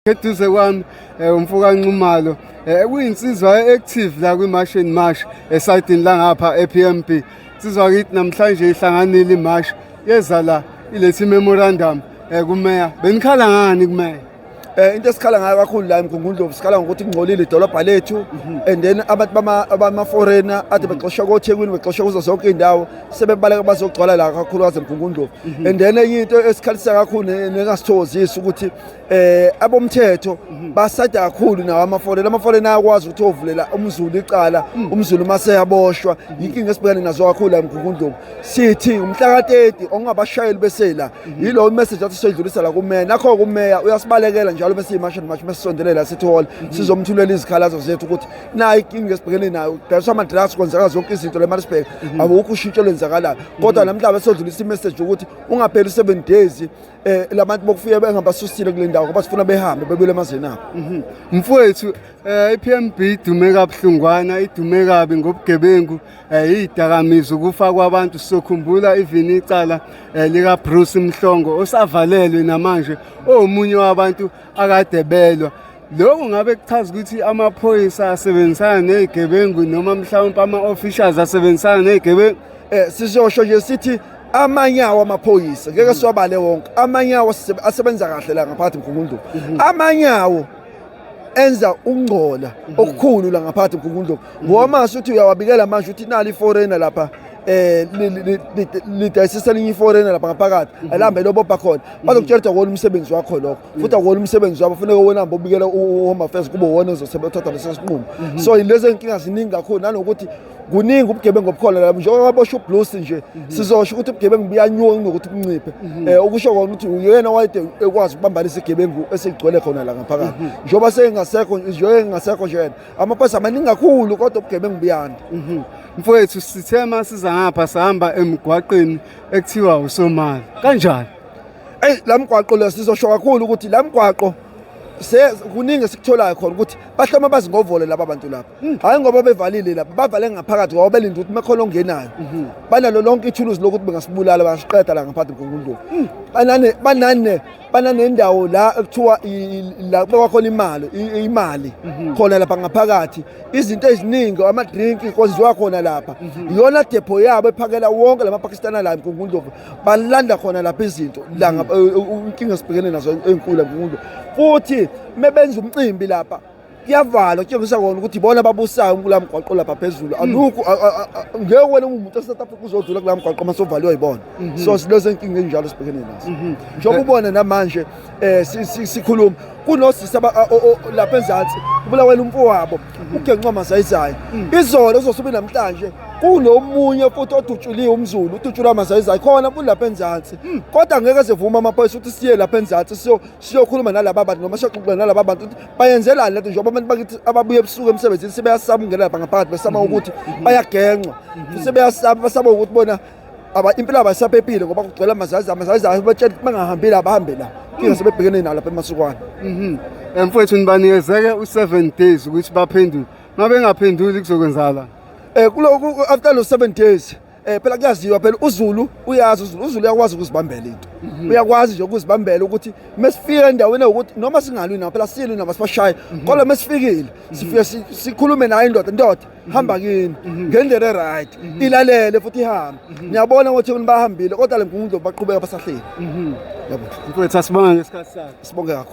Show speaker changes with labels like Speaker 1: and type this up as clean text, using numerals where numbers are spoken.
Speaker 1: Eduze kwami umfoka Nxumalo kuyinsizwa active la kwi-March and March esayidini la ngapha e-PMB. Insizwa kithi namhlanje ihlanganile iMarch yeza la ilethe memorandum kumeya. Benikhala ngani kumeya?
Speaker 2: Into esikhala ngayo kakhulu la eMgungundlovu, sikhala ngokuthi kungcolile idolobha lethu, and then abantu bama foreigner ade bexoshwa koThekwini, bexoshwa kuzo zonke iy'ndawo, sebebaleka bazogcwala la kakhulukazi eMgungundlovu. And then enye into esikhalisa kakhulu nengasithokozisi ukuthi abomthetho basada kakhulu nawo ama-foreigner. Ama-foreigner ayakwazi ukuthi ovulela umZulu icala, umZulu mase yaboshwa. Inkinga esibhekane nazo kakhulu la eMgungundlovu. Sithi umhla ka-30 okungabashayeli besela yilo message athi soyidlulisa la kumeya. Nakho kumeya uyasibalekela njalo bese i-March and March mesisondelela sithi hall sizomthulela izikhalazo zethu ukuthi nayi inkinga esibhekene nayo, kudayiswa ama-drugs, kwenzeka zonke izinto le Maritzburg, awukho ushintsho olwenzakalayo. Kodwa namhlanje sodlulisa i-message ukuthi ungapheli 7 days labantu bokufika bengabasusile kule ndawo, ngoba sifuna behambe bebuyele emazweni abo.
Speaker 1: Mfowethu, iPMB idume kabuhlungwana, idume kabi ngobugebengu, izidakamizwa, ukufa kwabantu. Sizokhumbula even icala lika Bruce Mhlongo osavalelwe namanje, omunye wabantu akade belwa. Lokhu ngabe kuchaza ukuthi amaphoyisa asebenzisana nezigebengu noma mhlawumbe ama-officials asebenzisana nezigebengu?
Speaker 2: Sizosho nje sithi amanyawo amaphoyisa ngeke siwabale wonke. Amanyawo asebenza kahle la ngaphakathi eMgungundlovu, amanyawo enza ukungcola okukhulu la ngaphakathi eMgungundlovu, ngoba mase uthi uyawabikela manje ukuthi nali i-foreigner lapha lidayisisa elinye i-foreigner lapha ngaphakathi, alihambe lobopha khona, bazokutshela ukuthi akuwona umsebenzi wakho lokho, futhi akuwona umsebenzi wabo, funeka wena hambe ubikela u-Home Affairs, kube wona ozothatha leso sinqumo. So lezo nkinga ziningi kakhulu, nanokuthi kuningi ubugebengu obukhona lapho, njengoba baboshwa uBlues nje. Sizosho ukuthi ubugebengu buyanyuka kunokuthi bunciphe, okusho kona ukuthi uyena wayede ekwazi ukubamba lesi gebengu esigcwele khona la ngaphakathi. Njengoba sengasekho, njengoba engasekho nje yena, amaphoyisa amaningi kakhulu kodwa ubugebengu buyanda.
Speaker 1: Mfowethu, sithe masiza ngapha sahamba emgwaqeni ekuthiwa uSomali. Kanjani?
Speaker 2: Eyi, la mgwaqo lo sizosho kakhulu ukuthi la mgwaqo se kuningi esikutholayo khona ukuthi bahloma bazingovole laba bantu lapha. Hhayi ngoba bevalile lapha, bavale ngaphakathi ngoba belinde ukuthi mekhona ongenayo. Banalo lonke ithuluzi lokuthi bengasibulala, bangasiqeda la ngaphakathi eMgungundlovu. Banane bananendawo la ekuthiwa la kubekwa khona imali, imali khona lapha ngaphakathi, izinto eziningi, ama-drink kwenziwa khona lapha. Iyona depot yabo ephakela wonke lama-Pakistani la eMgungundlovu, balanda khona lapha izinto la. Inkinga sibhekene nazo enkulu eMgungundlovu. Futhi mebenza umcimbi lapha kuyavalwa, kutshengisa kona ukuthi ibona ababusayo kula mgwaqo lapha phezulu. Alukho ngeke wena umuntu e-South Africa uzodlula kula mgwaqo uma sovaliwe yibona. So silezo inkinga enjalo sibhekene nazo, njengoba ubona namanje sikhuluma kunosisi lapha enzansi kubulawela umfowabo ugenqwa amazayizayi izolo, kuzosuke namhlanje kunomunye futhi odutshuliwe, umZulu udutshulwa amazayizayi khona kulapha enzansi, kodwa ngeke sivume amaphoyisa ukuthi siye lapha enzansi siyokhuluma nalaba bantu noma siyoxoxa nalaba bantu ukuthi bayenzelani lento, njengoba abantu bakithi ababuye ebusuku emsebenzini sebeyasaba ukungena lapha ngaphakathi, besaba ukuthi bayagenqwa, futhi sebeyasaba, basaba ukuthi bona impilo yabo ayisaphephile ngoba kugcwele amazayizayi. Amazayizayi batshela ukuthi bangahambi la, bahambe la. Inkinga sebebhekene nayo lapha emasukwana.
Speaker 1: Mfowethu, nibanikezeke u-7 days ukuthi baphendule. Uma bengaphenduli kuzokwenzakala?
Speaker 2: Kulo after lo 7 days, phela kuyaziwa phela, uZulu uyazi, uZulu uyakwazi ukuzibambela into, uyakwazi nje ukuzibambela ukuthi mesifika endaweni ukuthi noma singalwi nabo, phela silwi nabo sibashaye, kodwa mesifikile sifike sikhulume naye, indoda, indoda hamba kini ngendlela e-right, ilalele futhi ihambe. Niyabona ukuthi bahambile, kodwa le Mgungundlovu baqhubeka basahleli, yabo.
Speaker 1: Mfowethu, asibonge ngesikhathi sakho.
Speaker 2: Sibonge kakhulu.